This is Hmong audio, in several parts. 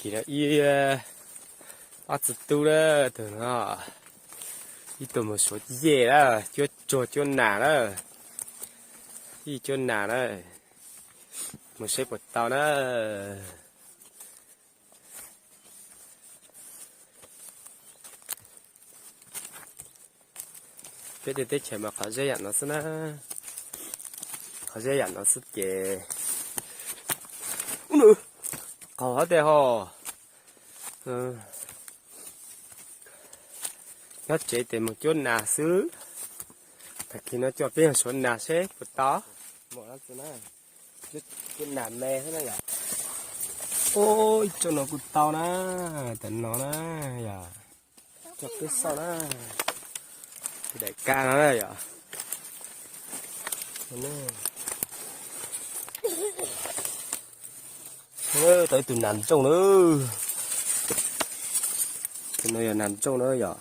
Ib, ob txiv tub na, tus no ib tug mus suav yej lawm, cuab tsuag cuab nas lawm, ib cuab nas na, mus seb puas tau na. Peb tej teb chaws mas qhov zeb yam no xwb na, qhov zeb yam no xwb ces qaug hov tej ho. Nyob tsev ces mus cuab nas xwb. Tag kis no coj peb mus suav nas seb puas tau. Cuab nas me xwb na yom. Ib tsob no kuj tau na, tam no na yom. Coj peb xauj na, tus daim kab no na yom. Tau ib tug nas ntsooj na. Tus no yog nas ntsooj na yom.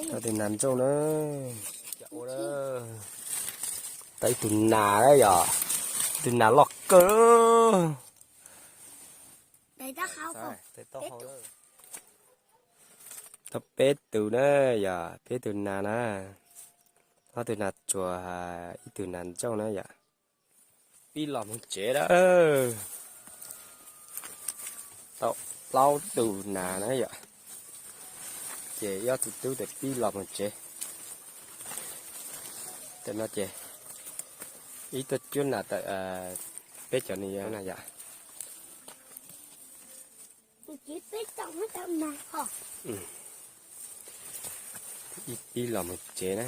Tau tus nas ntsooj na. Tau ib tug nas na yom. Tus nas loj kawg. Tau peb tus na yom, peb tus nas na. Ob tug nas tsuas, ib tug nas ntsooj na yom. Pib los mus tsev lawm. Tau plaub tus nas na yom. Ces ob tug tub tes pib los mus tsev. Tam no ces ib tuaj cuab nas tawm peb cov ni na yom. Ib pib los mus tsev na.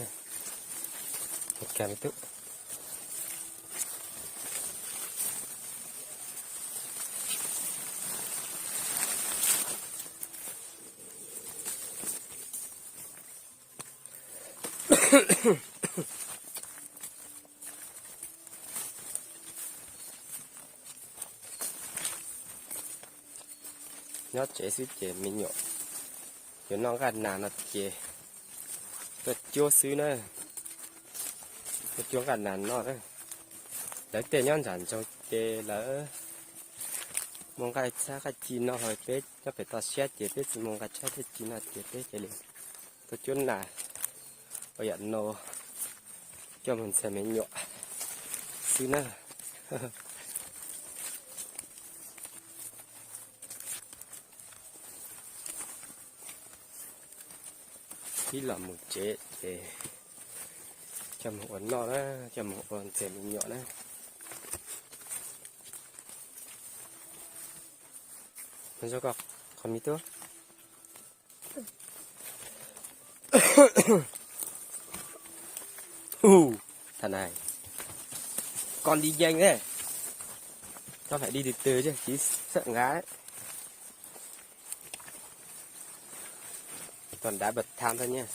Nyob tsev xwb ces me nyuam yuav noj nqaij nas no ces tuaj cuab xwb na. Tuaj cuab nqaij nas noj na. Lawv tej nyob nram nroog ces lawv muaj nqaij txhab nqaij ci noj ho peb nyob pem toj siab ces peb tsis muaj nqaij txhab nqaij ci noj ces peb cia li tuaj cuab nas ua yam no coj mus ntxhais me nyuam xwb na. Pib los mus tsev ces coj mus ua noj na, coj mus ua ntxhais me nyuam na. Zoo koj qhov me tub. Ub, thab na, koj li yeej ne, koj phải đi từ từ chứ, chỉ sợ ngã đấy. Còn đá bậc thang thôi nha.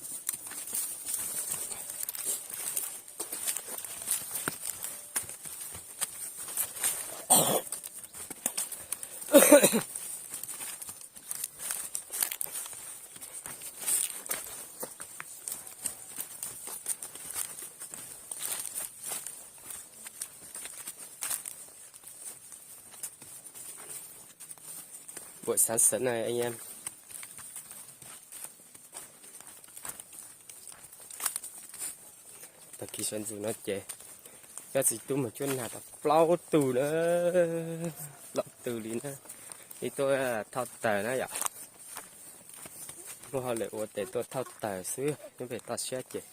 Buổi sáng sớm này anh em. Tag kis sawv ntxov no ces cov txiv tub mus cuab nas tau plaub tug na, plaub tug li na. Ib tuaj thauj taws na yom. Muaj hauj lwm ua tes tuaj thauj taws xwb, nyob pem toj siab ces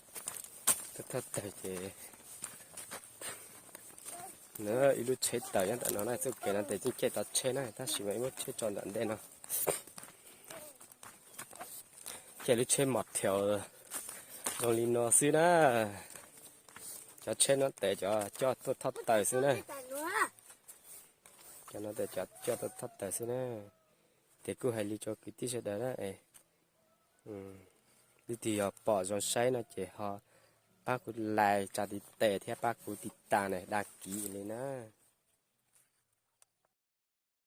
tuaj thauj taws ces ib lub tsheb taws nyob ntawm no na, txoj kev no tes yeej caij tau tsheb na, tab sis mas ib lub tsheb tso ntawm ntej no. Caij lub tsheb mos thiaus zoo li no xwb na. Cov tsheb no tes cov coj tuaj thauj taws xwb na. Cov no tes cov coj tuaj thauj taws xwb na. Ces kuj hais li rau kwv tij sawv daws na, leej twg yog pom zoo saib no ces ho pab kuv like tsa tiv tes thiab pab kuv tiv tas na, đăng ký li na.